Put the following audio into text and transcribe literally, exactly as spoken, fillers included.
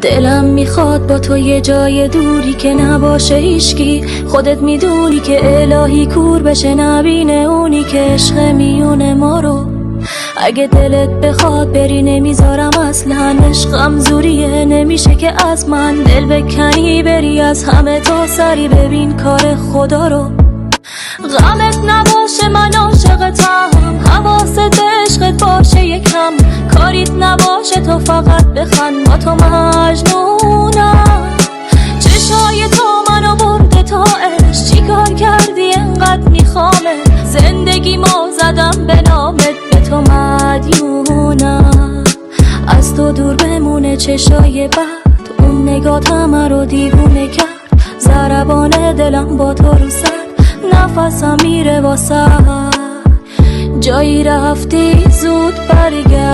دلم می‌خواد با تو یه جای دوری که نباشه هیچکی. خودت می‌دونی که الهی کور بشه نبینه اونی که عشق میون ما رو. اگه دلت بخواد بری نمیذارم اصلاً، عشقم زوریه، نمیشه که از من دل بکنی بری از همه تا سری، ببین کار خدا رو. غمت نباشه من عاشقتم، حواست به عشقت باشه یکم، کاریت نباشه تو فقط بخند، با تو مجنونم. چشای تو منو برده تا عشق، چی کار کردی انقدر میخوامه، زندگی ما زدم به نامت، به تو مدیونم. از تو دور بمونه چشای بد، اون نگات همه رو دیوونه کرد، ضربان دلم با تو رو سر، نفسم میره واسه. جایی رفتی زود برگرد.